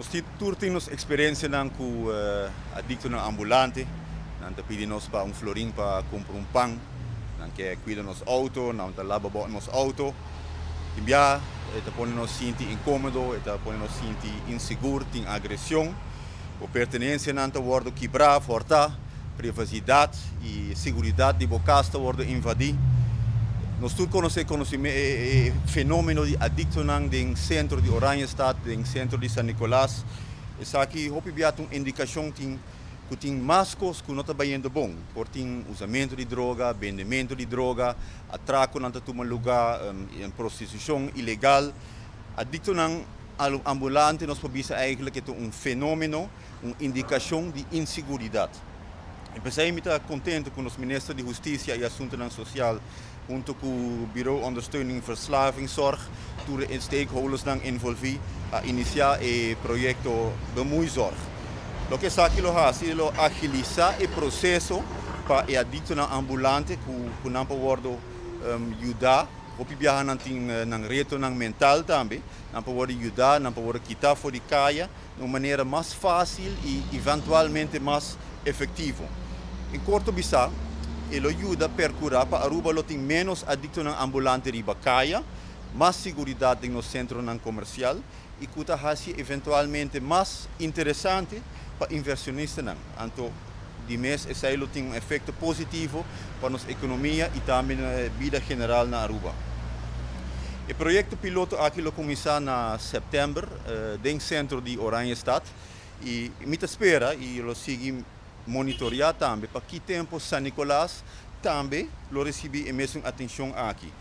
Nos tur tin nos experiencianan cu adictonan ambulante. Nan ta pidi nos pa un florin pa cumpra un pan. Nan kier cuida nos auto, nan ta laba nos auto. Tin bia, ta pone nos sinti incomodo, ta pone nos sinti inseguro, tin agresion. E pertenencianan ta wordo kibra, horta, privacidad y seguridad di bo cas ta wordo invadi. Nos tur conoce e fenomeno di adictonan den centro di Oranjestad, den centro di San Nicolas. Esaki hopi bia ta un indicacion tin cu tin mas cos cu no ta bayendo bon. Por tin usamento di droga, bendemento di droga, atraconan ta tuma lugar, prostitucion ilegal. Adictonan ambulante, nos por bisa eigenlijk ta un fenomeno, un indicacion di inseguridad. Y pesey mi ta contento cu e minister di Husticia y Asuntonan Social, hunto cu e Bureau Ondersteuning Verslavingszorg, tur e stakeholdersnan envolvi, a inicia e proyecto Bemoeizorg. Loke esaki lo haci, lo agilisa e proceso pa e adictonan ambulante cu nan por wordo yuda, hopi biaha nan tin nan retonan mental tambe, nan por yuda, nan por kita for di caya di un manera mas facil y eventualmente mas efectivo. En corto bisa, e lo yuda percura pa Aruba lo tin menos adictonan ambulante riba caya, mas seguridad den centronan comercial y cu ta haci eventualmente mas interesante pa inversionistanan. Anto, di mes, esey lo tin un efecto positivo pa nos economia y tambe na bida general na Aruba. E proyecto piloto aki lo cuminsa na september, den centro di Oranjestad, y mi ta spera y lo sigui monitorea tambe pa ki tempo San Nicolas tambe lo ricibi e mesun atencion aki.